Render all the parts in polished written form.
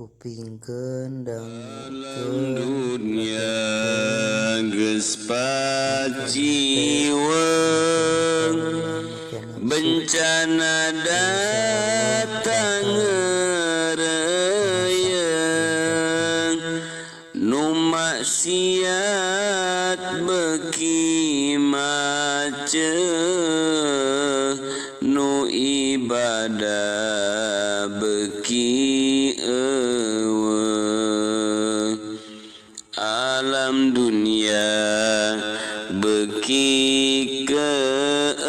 Kupingkeun Alam dangukeun dunia perhatikeun geus make hente make paciweng motor make nafsu. Bencana Insyaallah datang bakal ngarasakeun teh. ngareuyeung nu maksiat beuki maceuh nu ibadah beuki eueuh. Alam dunia beuki keeng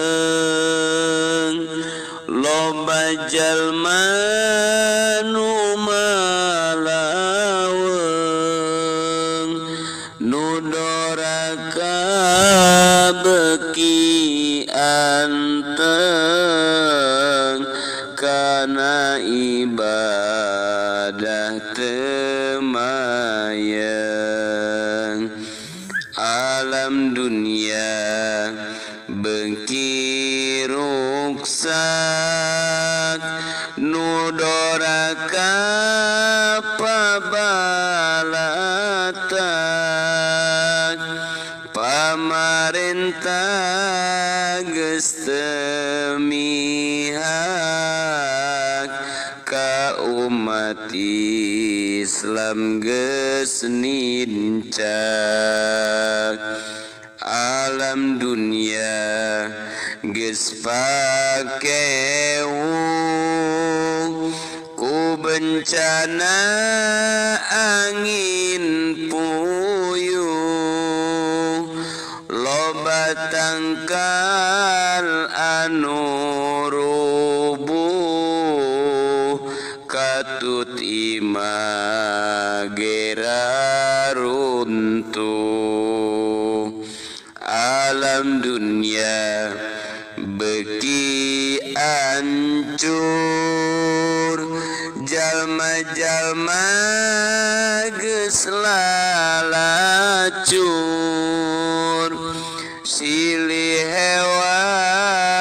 loba jalma nu malaweung nu doraka beuki anteng kana ibadah teu mayeng. Alam dunia beuki ruksak nu doraka pabalatak pamarentah geus teu mihak ka umat Islam geus nincak. Alam dunia geus pakewu ku bencana angin puyuh loba tangkal anu rubuh katut imah gera runtuh. Alam dunia beuki ancur jalma-jalma geus lalacur silih hewaan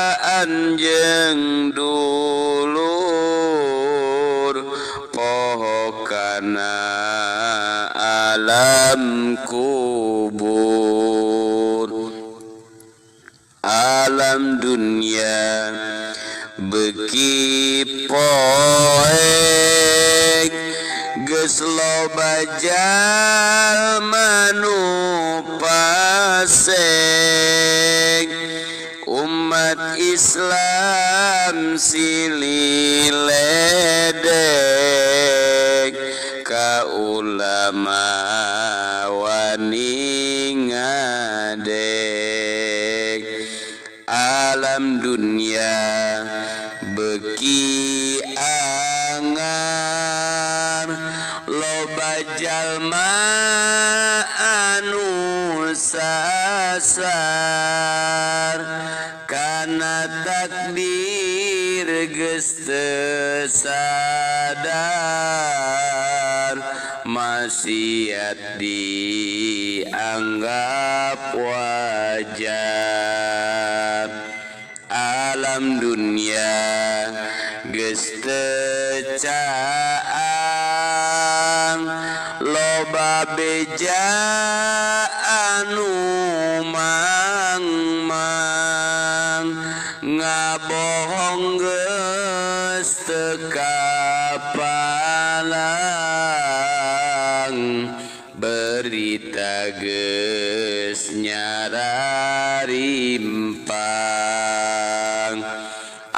jeung dulur poho kana alam kubur. Alam dunia beuki poek geus loba jalma nu pasek umat Islam silih ledek ka ulama wani ngadek. Alam dunia beuki angar loba jalma anu sasar kana takdir geus teu sadar maksiat dianggap wajar. Alam dunia geus teu caang loba beja anu mangmang ngabohong geus teu kapalang berita geus nyararimpang.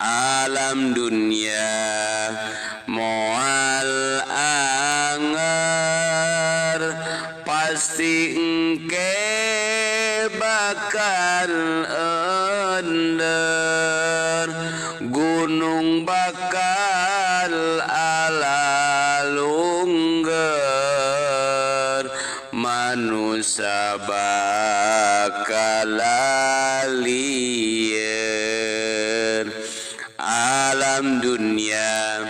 Alam dunia moal anger pasti engke bakal ender gunung bakal ala lungger manusia bakal lieur. Alam dunia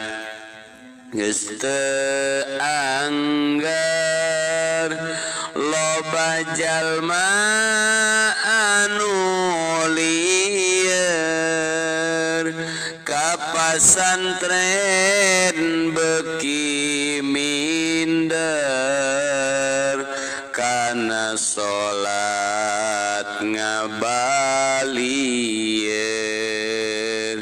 geus teu angger loba jalma anu lieur ka pasantren beuki mi salat ngabalieun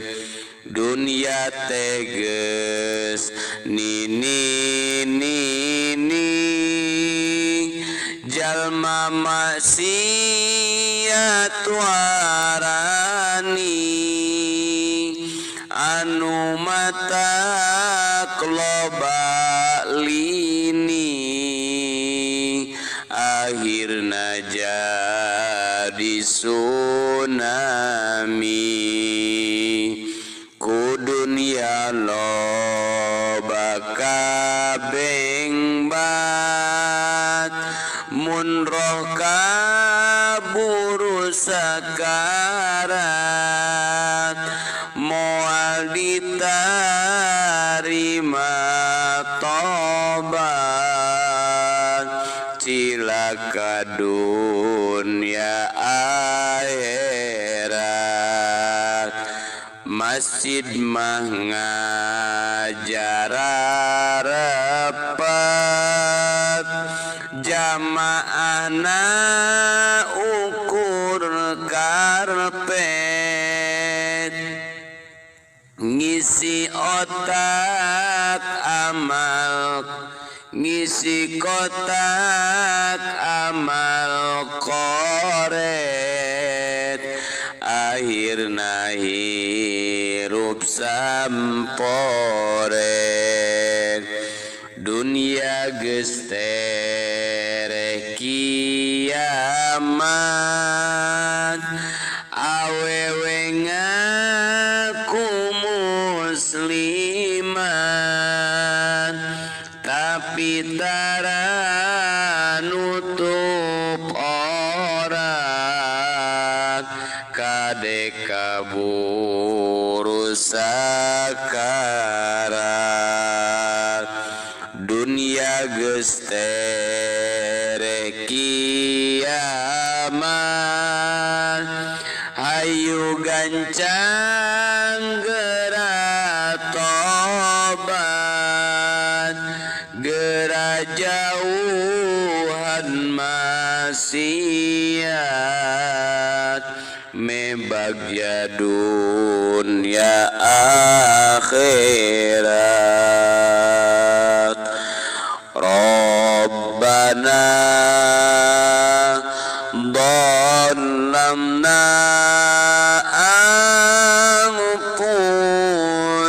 dunya teh geus nini nini jalma maksiat warani anu mata loba lini akhirna jadi tsunami ku dunia loba kabeng bat mun roh kaburu sakarat moal ditarima tobat cilaka dunia akhirat masjid mah ngajar repet jamaahna ukur karpet ngisi otak amal ngisi kotak amal koret akhirna hirup samporet dunia geus tereh kiamat awewe ngaku muslimat tapi tara nutup orang kade kaburu sakarat dunia geus tereh kiamat hayu gancang geura tobat geura jauhan maksiat mebagya dunia akhirat Rabbana dhalamna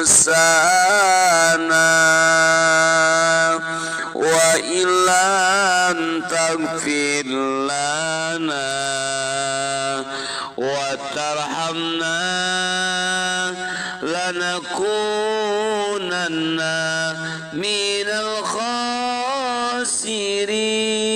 anfusana wa illam taghfir lana wa tarhamna lanakunanna minal khasirin.